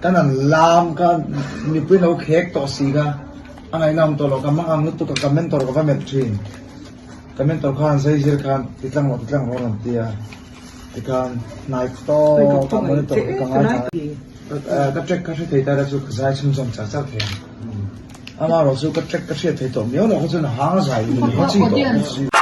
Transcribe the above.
Kan an lam kha mipui lo khek tawh si kha a ngaihnawm tawh lo ka mang ang lutuk a ka mentor ka va melh thin. Ka mentor khan zai zir khan ti tlang rawh ti tlang rawh a rawn ti a tikhan hnai tawk a monitor ka ngaithla a ka track ka hre thei ta la chu ka zai chhunzawm char char thei ang. Amaherawhchu ka track ka hriat thei tawh miau loh kha chuan hang a zai in ka chi tawh.